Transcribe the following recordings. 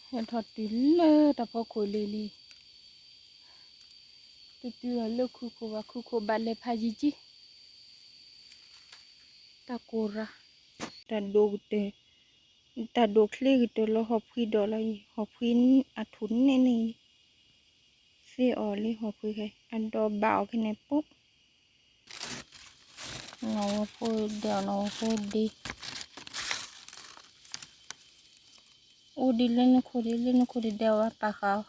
ဟဲထီၣ်တုၤလၢတၢ်ဖီခိၣ်လံလံ, တတုၤအီၤလၢခုခိၣ်ဘၣ်, ခုခိၣ်ဘၣ်လဲၤဖးယံၤကံ, တၢ်ကိၢ်ရၤ, တၢ်ဒိၣ်ကတၢၢ်, တၢ်ဒိၣ်ချ့ကတၢၢ်လၢဟီၣ်ဖှံဒီးလီၤအံၤ, ဟီၣ်ဖှံအထူၣ်နဲၣ်န့ၣ်အံၤ, သ့အီၤလံဟီၣ်ဖှံခဲ, အဒိးဘၣ်အီၤခဲန့ၣ်ပိ, နီၢ်ဝီဖိဒဲးအီၤ, နီၢ်ဝီဖိဒ့, အိၣ်ဒ်လၢနခိၣ်ဒံး, လၢနခိၣ်ဒံးဒဲးအီၤဘၣ်ပာ်ဃာ်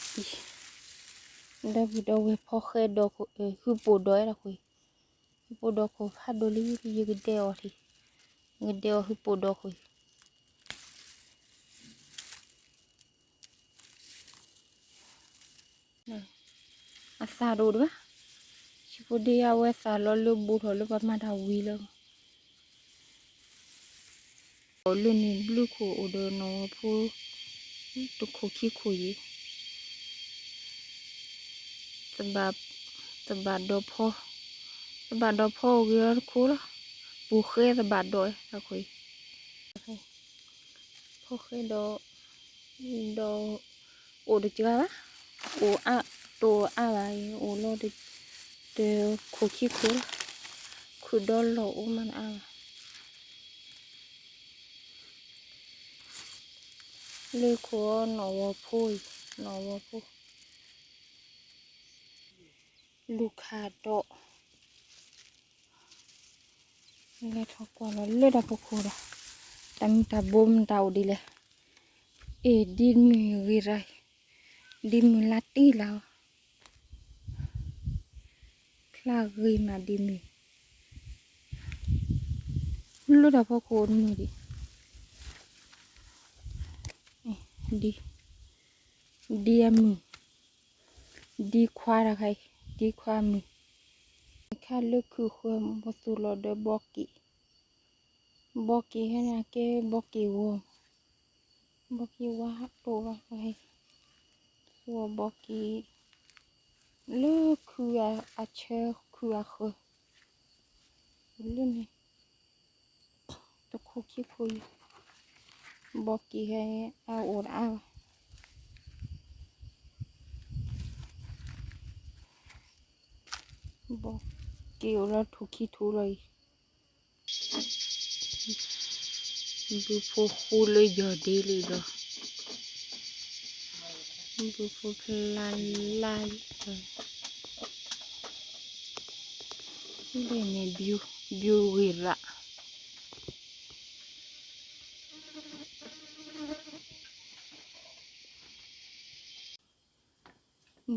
အီၤ, ဒီပုၢ်ဒီဝဲၢ်ဖီဃဲဒီး, ဟုပိာ်ဒီးအဲၣ်ဒိးခွံ, ဟုပိာ်ဒီးခိၣ်ဖးဒိၣ်လံ, ယကဒဲးအီၤထံ, ယကဒဲးအီၤဟုပိာ်ဒီးခွံ အသၣ်တအိၣ်ဒံးဘၣ်, ဆံဖိဒ့ယါဝဲသၣ်လီၤလၢဘိထီၣ်လၢပှၤမၤတၢ်ဝံၤလီၤ. အိၣ်လၢန့ၣ်ဘျုးခိၣ်အိၣ်ဒီးနီၢ်ဝီဖိ တခိၣ်ခံခိၣ်ယံၤ, သဘၣ်ဒီးဖီ, သဘၣ်ဒီးဖီအိၣ်ဂ့ၤအီၤတခိၣ်လီၤ, ပူၤဃဲသဘၣ်ဒီးအတခိၣ်အံၤ ဖီဃဲဒီး, ဒီးအိၣ်တစှၤဘၣ်, အိၣ်အါ, တအိၣ်အါဘၣ်အံၤ အိၣ်လီၤတခိၣ်ခံခိၣ်လီၤ, ခုၣ်ဒီလီၢ်အိၣ်မးတအါဘၣ်. လၢခိၣ်အီၤနီၢ်ဝီဖိအံၤ, နီၢ်ဝီဖိ လူၤခးဒီး လဲၤထီၣ်ကွၢ်လီၤလၢတၢ်ဖီခိၣ်ဒီး, တၢ်မုၢ်တၢ်ဘိမတၤအိၣ်ဒ်လဲၣ်. အ့ၣ် ဒ်မုၢ်ဂ့ၤရၤ, ဒ်မုၢ်လါတံၢ်လၢ်အီၤ, ချါဂ့ၤမးဒ်မုၢ်, လၢတၢ်ဖီခိၣ်တမုၢ်ဒံး, ဒ်, ဒ်အမုၢ်, ဒ်ခွါတခါအံၤ, ဒ်ခွါမုၢ်, ခါလၢခုၣ်ဃၢၤမသူၣ်လီၤဒီးဘီက့ၣ်, ဘီက့ၣ်ဟဲန့ၣ်ကဲဘီက့ၣ်ဂီၤ, ဘီက့ၣ်ဝါတိၢ်ဝါဃီ, သူအီၤဘီက့ၣ် လၢခုၣ်အဆၢခုၣ်အဃၢၤ, လၢန့ၣ် တခိၣ်ခံခိၣ်အံၤ, ဘီက့ၣ်ဟဲအအိၣ်တအါဘၣ်, ဘီက့ၣ်အိၣ်လီၤထူၣ်ခံထူၣ်လီၤအံၤ. ဘုဖိဃူလၢယီၢ်ဒ့လံဒီး, ဘုဖိဖျါလါလံဒီး, လၢန့ၣ်ဘုဂ့ၤရး,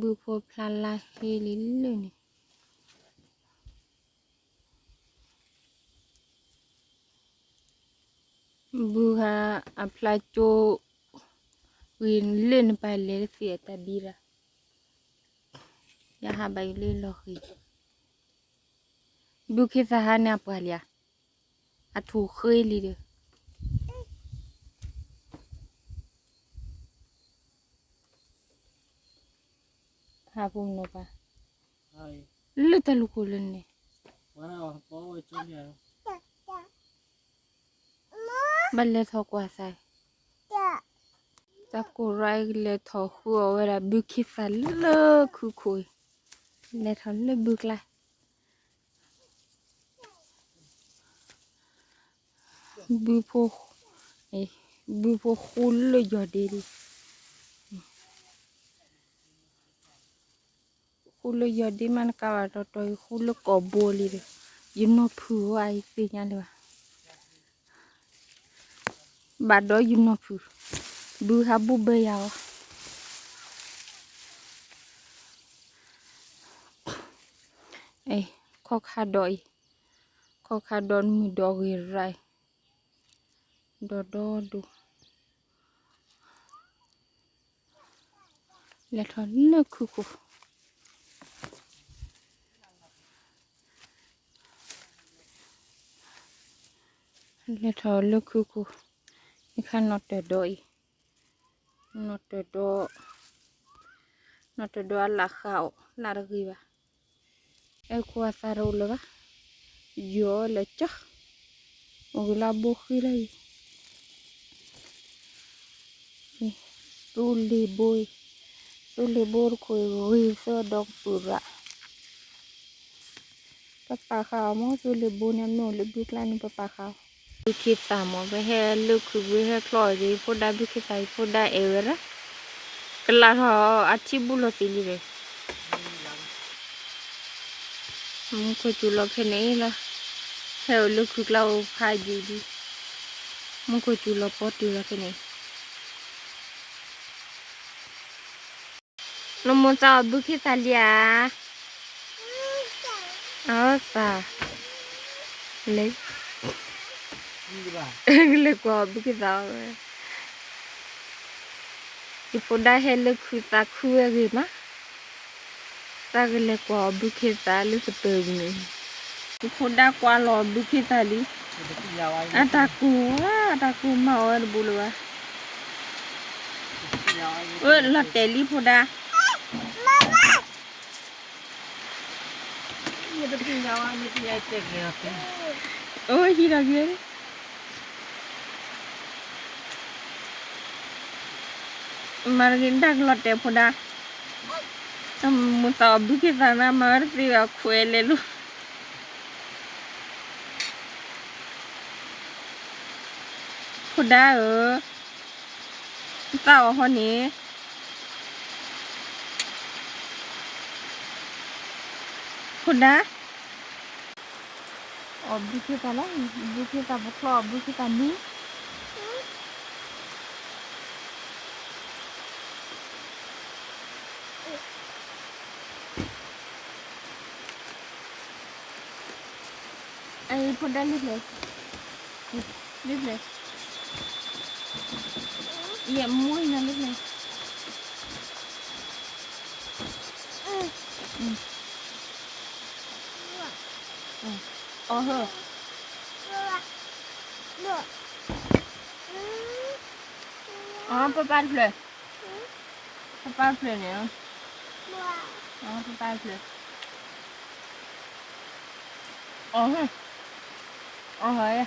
ဘုဖိဖျါလါဟ့လံလၢန့ၣ် ဘုဟးအဖျါကၠိ ဂ့ၤလၢနပာ်လဲၤသ့ၣ်အတၢ်ဒံရၤ, ယဟးဘၣ်အံၤလၢလီၢ်ဃံၤ, ဘုခ့သးဟးန့ၣ်အပှၤလံဧါ, အထူၣ်ဃ့လံဒီး ဟးဖိနီၤပၤ လၢတၢ်လူၢ်ခိၣ်လၢန့ၣ် ဘၣ်လဲၤထီၣ်ကွၢ်သး, တၢ်ကိၢ်ရၤအံၤကလဲၤထီၣ်ဃုအီၤဝဲဒၣ်ဘုခ့သၣ်လၢခုခိၣ်အံၤ, လဲၤထီၣ်လၢဘုကျါ ဘုဖိ, ဘုဖိဃူလၢယီၢ်ဒ့လံ, ဃူလၢယီၢ်ဒ့မးနကးဘၣ်တီတီအံၤ ဃူလၢကိာ်ဘိလံဒီး, ယနီၢ်ဖုၣ်ဝဲအံၤသ့ၣ်ညါလၢၤဘၣ်, ဘၣ်ဒီးယနီၢ်ဖုၣ်, ဘုဟးဘိဘၢယၤအီၤ ခီခါဒီးအံၤ, ခီခါဒီးမုၢ်ဒီးဂ့ၤရၤအံၤ, ဒီးဒီဒိၣ်, လဲၤထီၣ်လၢခုခိၣ်, လဲၤထီၣ်လၢခုခိၣ်, အခါနီၢ်တၢၢ်ဒီးအံၤ, နီၢ်တၢၢ်ဒီး, နီၢ်တၢၢ်ဒီးအလၣ်ဃးအီၤ လၣ်တဂ့ၤဘၣ်, အဲၣ်ခိၣ်အသးတအိၣ်လၢၤဘၣ်, ယီၤလၢကၠီ, အိၣ်ဂ့ၤလၢအဘိဃံလၢအံၤ သူလ့ၤဘိ, သူလ့ၤဘိတခိၣ်အံၤဂ့ၤသၢဒီးကပုာ်ရၣ်, ပပာ်ဃာ်အီၤမ့ၢ် သူလ့ၤဘိန့ၣ် မ့ၢ်အိၣ်လၢဘုကျါန့ၣ် ပပာ်ဃာ်အီၤ. ဘုခ့သၣ်မ့ၢ် ပဟဲလၢခုးဘုဟဲချီအီၤဒီး ဖိဒါဘုခ့သၣ်အံၤ ဖိဒါအဲၣ်ဝဲဒၣ်, ကလးထီၣ်အထံဘူလီၤသ့ၣ်လံဒီး မူခိၣ်စူၤလီၤဖဲန့ၣ်လီၤ, ဟဲအိၣ်လၢခုးကျါအိၣ်ဖးယံာ်ဒံး, မူခိၣ်စူၤလီၤပီတုၤလီၤဖဲန့ၣ်, နမိၢ်သးအီၣ်ဘုခ့သၣ်လံဧါ, အသး, လဲၤ, လဲၤကွၢ်အီၣ်ဘုခ့သၣ်ဝဲ ယဖိဒါဟဲလၢခုးသးခုဝဲဂ့ၤမး, သးကလဲၤကွၢ်အီၣ်ဘုခ့သၣ်လၢကတၢၢ်ပူၤန့ၣ်, ယဖိဒါကွၢ်လီၤဘုခ့သၣ်လံ, အတၢ်ကိၢ်ဝဲ, အတၢ်ကိၢ်မၤအီၣ်ဝဲတဘူးလၢၤဘၣ်, အၢ လီၤတဲာ်လံဖိဒါ, အိၣ်ဟံးထီၣ်က့ၤ မၤတဂ့ၤ တၢ်ကလီၤတဲာ်ဖိဒါ, မိၢ်သးအီၣ်ဘုခ့သၣ်န့ၣ် မၤဝဲတသ့ဘၣ် ခွဲးလဲၤလိၤ, ဖိဒါဧၢ, သးအီၣ်ဟီန့ၣ်, ဖိဒါ အီၣ်ဘုခ့သၣ်လီၤ, ဘုခ့သၣ်ပချီအီၣ်ဘုခ့သၣ်မံ, အဖိဒါလၢဖျၢၣ်, လၢဖျၢၣ်, ယမူနၤလၢဖျၢၣ်, အီၣ်ဟၢ, အီၣ်ပပၢ်တဖျၢၣ်, ပပၢ်တဖျၢၣ်န့ၣ်, ပပၢ်တဖျၢၣ်, အီၣ်ဟၢ, အီၣ်ဟၢ, အီ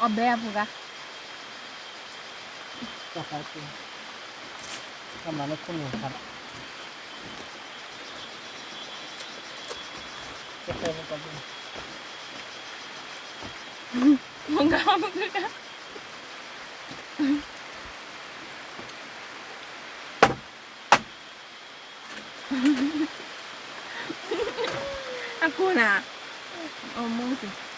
ၣ်ဘဲအပူၤဂၤ, တၢ်မၤလၢခိၣ်နူာ်ခါလီၤ, မ့ၢ်ဂၤမ့ၢ်ဂၤ, အကိၢ်နၤ, အမိၢ်